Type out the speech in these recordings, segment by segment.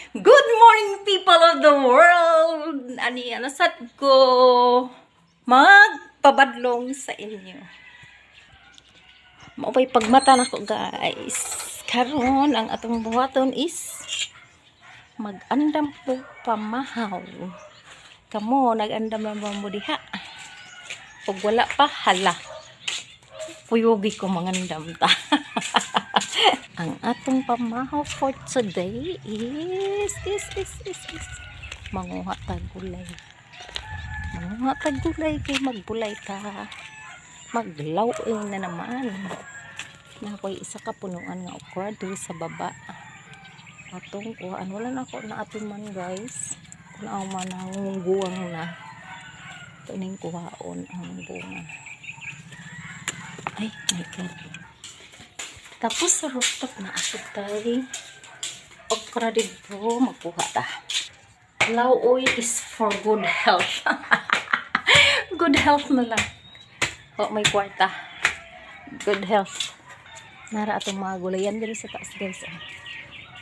Good morning, people of the world! Ani, ano sad ko magpabadlong sa inyo. Mao pa'y pagmata nako, guys. Karon ang atong buhaton is mag-andam po pamahaw. Kamo, nag-andam na ba mo diha? Pag wala pa, hala. Puyugi ko mangandam ta. Ang atong pamahaw for today is manguha ta gulay. Manguha ta gulay kay magbulay ta. Maglaw-oy na naman. Naa ko'y isa ka punuan nga okra diri sa baba. Atong kuhaan. Wala na ako naatiman, guys. Kung ako man nangunguwang na. Ito ning kuhaon ang bunga. Ay, my God. Tapos sa rooftop na asod tayo. Okra dito, magkuha ta. Law-oy is for good health. Good health na lang. Oh, may kwarta. Good health. Nara atong mga gulayan diri sa taas, guys. Ah.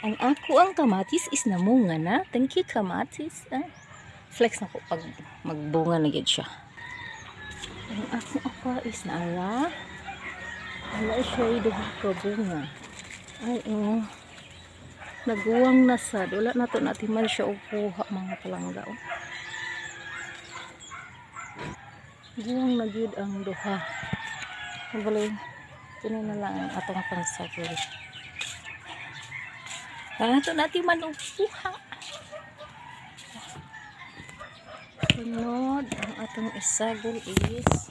Ang ako ang kamatis is namunga na. Thank you, kamatis. Ah. Flex na ko pag magbunga na gyud siya. Ang akong okra is naara. Wala siya duha ka bunga. Ay, oh. Naguwang na sad. Wala na to natiman siya og kuha, mga palangga. Oh. Guwang na gyud ang duha. Kabaloy. Kini na lang ang atong pangsagol. Wala to natiman og kuha. Sunod, ang atong isagol is